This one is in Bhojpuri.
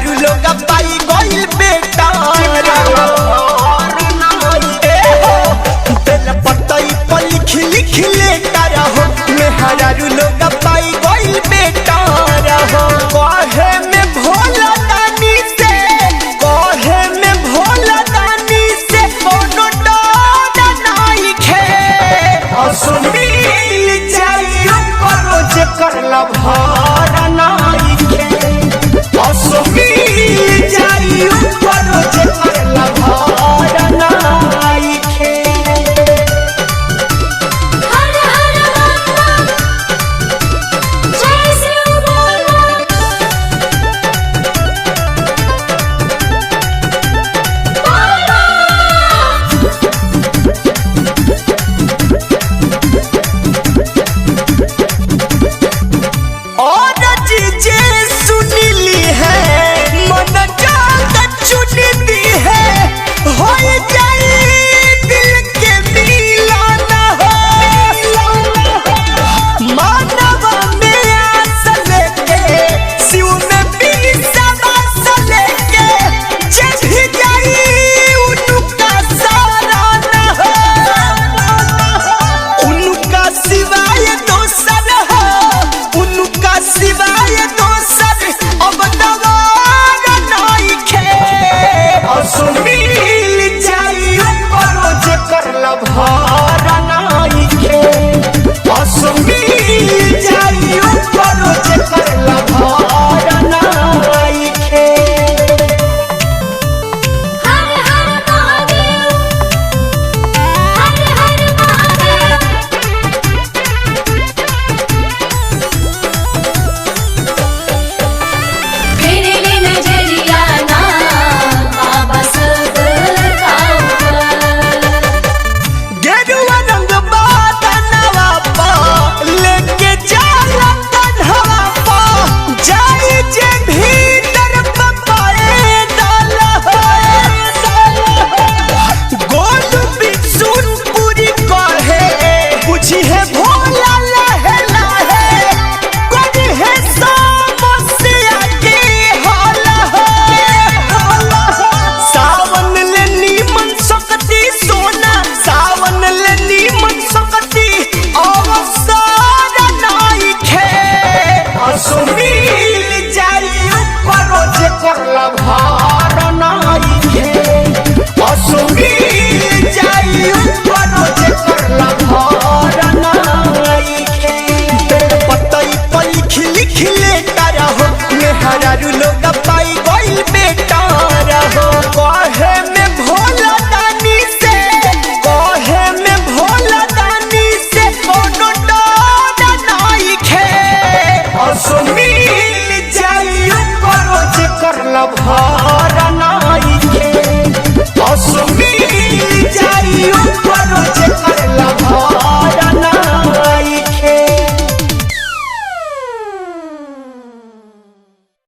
मेहरारू लोग पाई गइल बेटा ए हो बेल पतई पर लिख लिख लेता रहो मेहरारू लोग पाई गइल बेटा रहो। कहे में भोला दानी से, कहे में भोला दानी से कोनो डर नइखे। असुमिल जाई करो जे करला भार नइखे। असुमिल जाई करो जे करला भार नइखे। हर हर बम जय शिव बोलो। और जे सुनली है मन जात चुनती है, हो जाए दिल के मिलाना हो। मानव में आस लेके शिव में विश्वास लेके जे भी जाई उनका सारा न हो। उनका सिवाय दोसर हो, उनका सिवाय दोसर अब दवार नइखे। असुमिल जाई करो जे करला भार नइखे। असुमिल जाई करो जे करला भार नइखे। हर हर महादेव हर हर महादेव। फेरे ले नजरिया ना बाबा सब का ऊपर। गेरुआ रंग बादनवा पा लेके जाला तन्हवा पा, जाई जे भीतर पपाए डाल हो। गोल बिसुनपुरी कहे बुझी है भोला लहे लहे, कोई है समस्या के हाल हो। सावन ले नीमन सकती सोना, सावन ले नीमन सकती अवसर नइखे। असुमिल जाई करो जे करला भार नइखे। असुमिल जाई करो जे करला भार नइखे। पतई पर लिख लिख लेता रहो मेहरारू लोग पाई गइल बेटा रहो। कहे में भोला दानी से, कहे में भोला दानी से कोनो डर नइखे। असुमिल जाई करो जे करला भार।